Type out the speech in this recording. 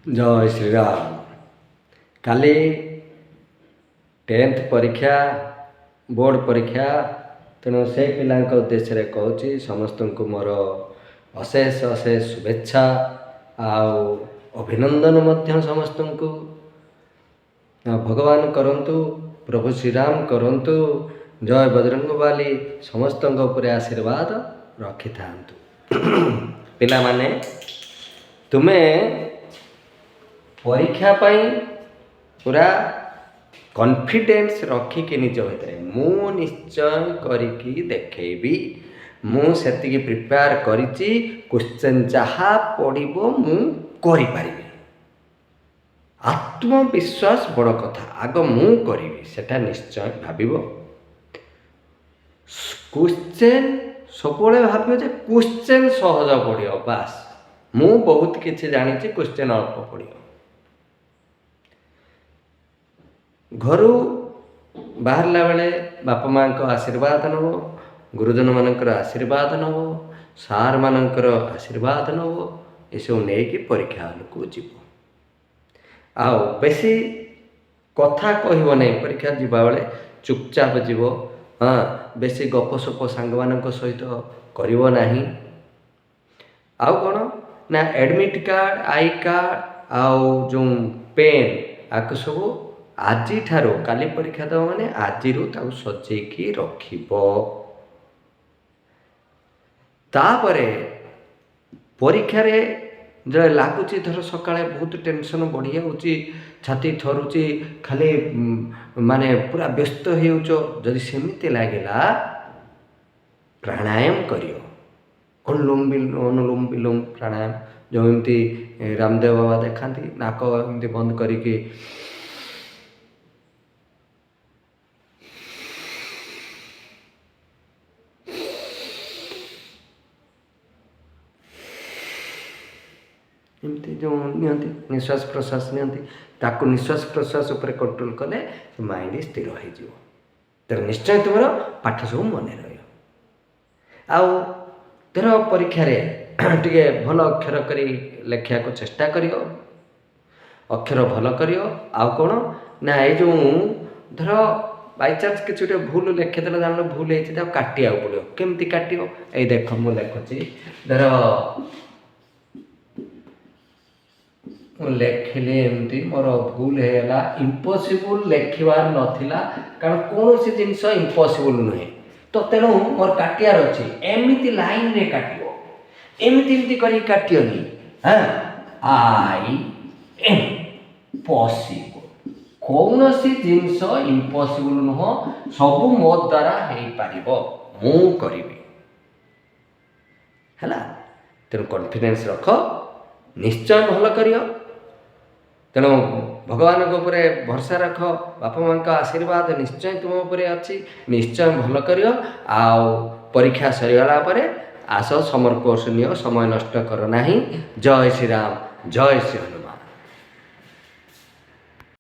ଜୟ ଶ୍ରୀରାମ। କାଲି ଟେନ୍ଥ ପରୀକ୍ଷା, ବୋର୍ଡ଼ ପରୀକ୍ଷା, ତେଣୁ ସେଇ ପିଲାଙ୍କ ଉଦ୍ଦେଶ୍ୟରେ କହୁଛି, ସମସ୍ତଙ୍କୁ ମୋର ଅଶେଷ ଅଶେଷ ଶୁଭେଚ୍ଛା ଆଉ ଅଭିନନ୍ଦନ ମଧ୍ୟ ସମସ୍ତଙ୍କୁ। ଭଗବାନ କରନ୍ତୁ, ପ୍ରଭୁ ଶ୍ରୀରାମ କରନ୍ତୁ, ଜୟ ବଜରଙ୍ଗବାଲି ସମସ୍ତଙ୍କ ଉପରେ ଆଶୀର୍ବାଦ ରଖିଥାନ୍ତୁ। ପିଲାମାନେ, ତୁମେ ପରୀକ୍ଷା ପାଇଁ ପୁରା କନଫିଡେନ୍ସ ରଖିକି ନିଜ ଭିତରେ, ମୁଁ ନିଶ୍ଚୟ କରିକି ଦେଖେଇବି, ମୁଁ ସେତିକି ପ୍ରିପେୟାର କରିଛି, କ୍ୱେଶ୍ଚନ୍ ଯାହା ପଡ଼ିବ ମୁଁ କରିପାରିବି। ଆତ୍ମବିଶ୍ୱାସ ବଡ଼ କଥା। ଆଗ ମୁଁ କରିବି ସେଟା ନିଶ୍ଚୟ ଭାବିବ। କ୍ୱେଶ୍ଚନ୍ ସବୁବେଳେ ଭାବିବ ଯେ କ୍ୱେଶ୍ଚନ୍ ସହଜ ପଡ଼ିବ, ବାସ୍। ମୁଁ ବହୁତ କିଛି ଜାଣିଛି, କ୍ୱେଶ୍ଚନ୍ ଅଳ୍ପ ପଡ଼ିବ। ଘରୁ ବାହାରିଲା ବେଳେ ବାପା ମାଆଙ୍କ ଆଶୀର୍ବାଦ ନେବ, ଗୁରୁଜନମାନଙ୍କର ଆଶୀର୍ବାଦ ନେବ, ସାର୍ମାନଙ୍କର ଆଶୀର୍ବାଦ ନେବ, ଏସବୁ ନେଇକି ପରୀକ୍ଷା ହଲକୁ ଯିବ। ଆଉ ବେଶୀ କଥା କହିବ ନାହିଁ। ପରୀକ୍ଷା ଯିବାବେଳେ ଚୁପଚାପ ଯିବ। ହଁ, ବେଶୀ ଗପସପ ସାଙ୍ଗମାନଙ୍କ ସହିତ କରିବ ନାହିଁ। ଆଉ କ'ଣ ନା ଆଡ଼ମିଟ୍ କାର୍ଡ଼, I card ଆଉ ଯେଉଁ ପେନ୍, ଆକୁ ସବୁ ଆଜିଠାରୁ, କାଲି ପରୀକ୍ଷା ଦେବ ମାନେ ଆଜିରୁ ତାକୁ ସଜେଇକି ରଖିବ। ତାପରେ ପରୀକ୍ଷାରେ ଯେତେବେଳେ ଲାଗୁଛି, ଧର ସକାଳେ ବହୁତ ଟେନସନ୍ ବଢ଼ିଯାଉଛି, ଛାତି ଥରୁଛି, ଖାଲି ମାନେ ପୁରା ବ୍ୟସ୍ତ ହେଇଯାଉଛ, ଯଦି ସେମିତି ଲାଗିଲା ପ୍ରାଣାୟାମ କରିବ। ଅନୁଲୋମ ଅନୁଲୋମ ବିଲୋମ ପ୍ରାଣାୟାମ, ଯେଉଁ ଏମିତି ରାମଦେବ ବାବା ଦେଖାନ୍ତି, ନାକ ଏମିତି ବନ୍ଦ କରିକି ଏମିତି ଯେଉଁ ନିଅନ୍ତି, ନିଶ୍ୱାସ ପ୍ରଶ୍ୱାସ ନିଅନ୍ତି, ତାକୁ ନିଶ୍ୱାସ ପ୍ରଶ୍ୱାସ ଉପରେ କଣ୍ଟ୍ରୋଲ କଲେ ମାଇଣ୍ଡ ସ୍ଥିର ହେଇଯିବ। ତେଣୁ ନିଶ୍ଚୟ ତୁମର ପାଠ ସବୁ ମନେ ରହିବ। ଆଉ ଧର ପରୀକ୍ଷାରେ ଟିକେ ଭଲ ଅକ୍ଷର କରି ଲେଖିବାକୁ ଚେଷ୍ଟା କରିବ, ଅକ୍ଷର ଭଲ କରିବ। ଆଉ କ'ଣ ନା ଏଇ ଯେଉଁ ଧର ବାଇଚାନ୍ସ କିଛି ଗୋଟେ ଭୁଲ ଲେଖିଦେଲ, ଜାଣିଲ ଭୁଲ ହେଇଛି, ତାକୁ କାଟିବାକୁ ପଡ଼ିବ। କେମିତି କାଟିବ? ଏଇ ଦେଖ, ମୁଁ ଲେଖୁଛି। ଧର ମୁଁ ଲେଖିଲି ଏମିତି, ମୋର ଭୁଲ ହେଇଗଲା। ଇମ୍ପସିବୁଲ୍ ଲେଖିବାର ନଥିଲା, କାରଣ କୌଣସି ଜିନିଷ ଇମ୍ପସିବୁଲ୍ ନୁହେଁ। ତ ତେଣୁ ମୋର କାଟିବାର ଅଛି। ଏମିତି ଲାଇନ୍ରେ କାଟିବ, ଏମିତି ଏମିତି କରିକି କାଟିବନି। ହଁ, I M possible. କୌଣସି ଜିନିଷ ଇମ୍ପସିବୁଲ୍ ନୁହଁ, ସବୁ ମୋ ଦ୍ୱାରା ହେଇପାରିବ, ମୁଁ କରିବି। ହେଲା, ତେଣୁ କନଫିଡେନ୍ସ ରଖ, ନିଶ୍ଚୟ ଭଲ କରିବ। ତେଣୁ ଭଗବାନଙ୍କ ଉପରେ ଭରସା ରଖ, ବାପା ମାଆଙ୍କ ଆଶୀର୍ବାଦ ନିଶ୍ଚୟ ତୁମ ଉପରେ ଅଛି, ନିଶ୍ଚୟ ଭଲ କରିବ। ଆଉ ପରୀକ୍ଷା ସରିଗଲା ପରେ ଆସ, ସମର କୋର୍ସ ନିଅ, ସମୟ ନଷ୍ଟ କର ନାହିଁ। ଜୟ ଶ୍ରୀରାମ, ଜୟ ଶ୍ରୀ ହନୁମାନ।